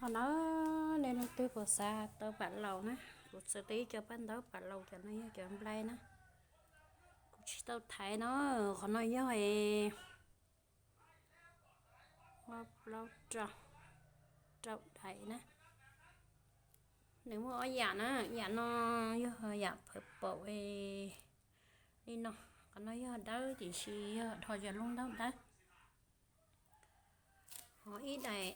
No na, nej leej twg puas xav tau pam laus na, kuv txawv tau ib co paj ntaub pam laus, cov no yog cov nplai na. Kuv tsis tau thaiv no, qhov no yog plaub rau, rau daim na. Nws muaj ob yam na, yam no yog yam phawv paum li no, qhov no yog dawb tiam sis yog dhos cov lub ntaub dawb. Ho ib daim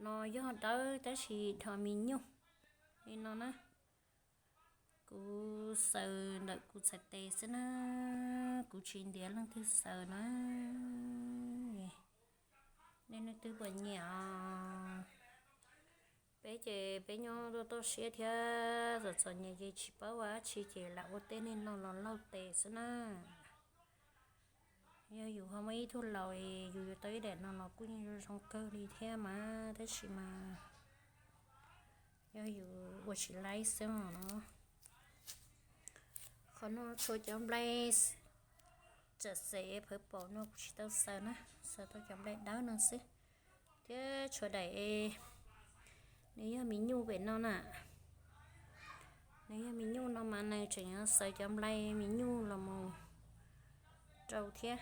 no yog dawb tab sis dhos mis nyuj li no na. Kuv xaws ntawm kuv txhais tes xwb na, kuv tsis ntiav leej twg xaws na. Nej leej twg puas nyiam os? Peb ces peb nyob toj siab thiab txom txom nyem ces tsis paub ua dab tsi ces lam ua tej niag no los laug tes xwb na. Yog yus ho muaj ib tug laus es yus yuav tau ib daim no los kuj yeej zoo zoo kawg li thiab mas, tab sis mas yog yus ua tsis laib xwb os. Qhov no tshuav cov nplai tsam xes phawv paum no kuv tsis tau xaws na, xaws tau cov nplai dawb no xwb. Thiab tshuav daim, nws yog mis nyuj pem no na. Nws yog mis nyuj no mas nws tseem yuav xaws cov nplai mis nyuj los mus rau thiab.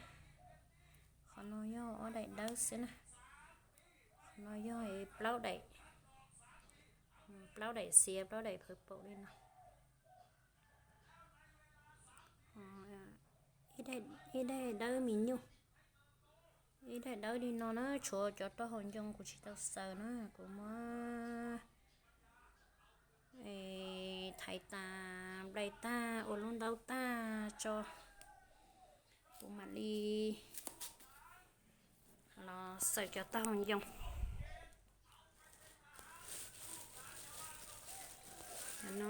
Qhov no yog ob daim dawb xwb na. Qhov no yog plaub daim, plaub daim xiav plaub daim phawv paum li no. Ib daim dawb mis nyuj, ib daim dawb li no na, tshuav cov taub hau ncoo kuv tsis tau xaws na, kuv muab thaiv tas nplai tag ua lub ntaub tag tso, kuv mam li los xaws cov taub hau ncoo. No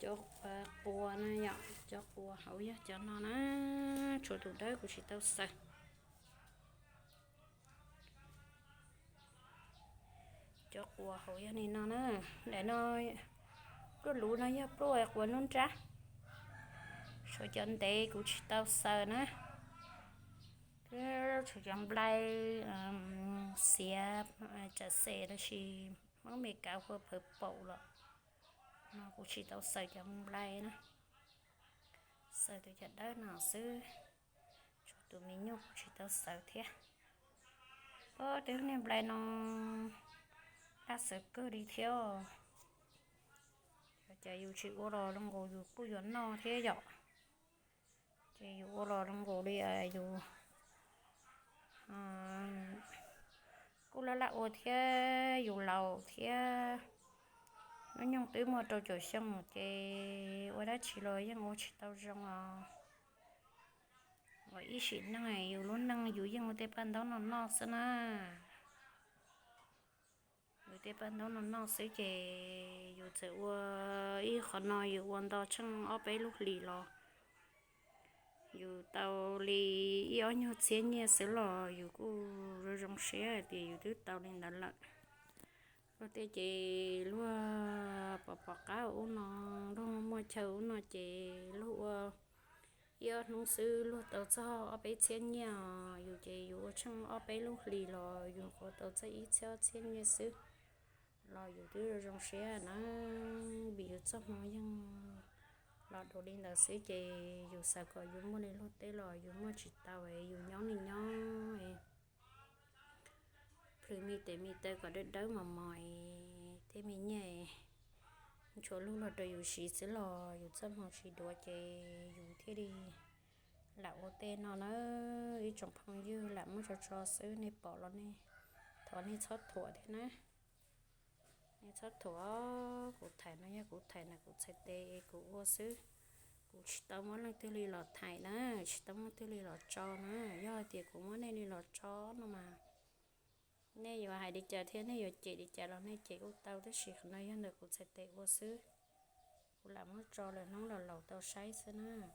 cov qua na yom, cov qua hauv yog cov no na, tshuav tus dawb kuv tsis tau xaws. Cov qua hauv yog li no na, daim no, pluaj luv no yog pluaj qua nruab nrab. Tshuav cov ntev kuv tsis tau xaws na. Tshuav cov nplai xiav tsam xes los sis Hmoob Mes Kav hu ua phawv paum los no kuv tsis tau xaws cov nplai na, xaws tus cov dawb no xwb. Tshuav tus mis nyuj kuv tsis tau xaws thiab. Ob, tej niag nplai no daj xaws kawg li thiab. Yog cas yus tsis ua los zoo nkaus yus kuj yuav noj thiab yom. Ces yus ua los zoo nkaus li yus kuj laj laj ua thiab yus laus thiab. Hnub nyoog twb muaj rau caum xyoo ces ua dab tsi los yeej ua tsis tau zoo os. Ua ib sim neej yus lub neej yus yeej ua tej paj ntaub no noj xwb na. Yus tej paj ntaub no noj xwb ces yus txawm ua ib qho no yus ua nto tsheej ob peb lub hlis los yus tau li ib ob nyuag txhiab nyiaj xwb los yus kuj zoo zoo siab hais tias yus twb tau li ntawd lawm. Luag tej ces luag pom pom qab ua ub no, luag muaj chaw ub no ces luag ua ib ob hnub xwb luag tau txog ob peb txhiab nyiaj. Yus ces yus ua tsheej ob peb lub hlis los yus nyuam qhuav tau txog ib txhiab ob txhiab nyiaj xwb los yus twb zoo siab na, vim yus txoj hmoo yeej los dua li ntawd xwb ces yus xav kom yus muaj li luag tej los yus muaj tsis tau, yus nyob li nyob. Plhws me tes me taw kom dawb dawb mos mos, tej me nyiaj tshuav luag los rau yus siv xwb los yus txoj hmoo tsis dua ces yus thiaj li lam ua tej no na. Ib tsoom phooj ywg, lam muab tso tso xwb, nej pom los nej, thov nej txhob thuam thiab na. Nej txhob thuam, kuv thaim no yog kuv thaim na, kuv txhais tes kuv ua xwb. Kuv tsis tau muab leej twg li los thaim na, tsis tau muab leej twg li los tso na. Yog hais tias kuv muab nej li los tso no mas nej yuav hais li cas thiab nej yuav cem li cas los nej cem kuj tau, tab sis qhov no yog ntawm kuv txhais tes ua xwb. Kuv lam muab tso lawm hnub los laus tau saib xwb na.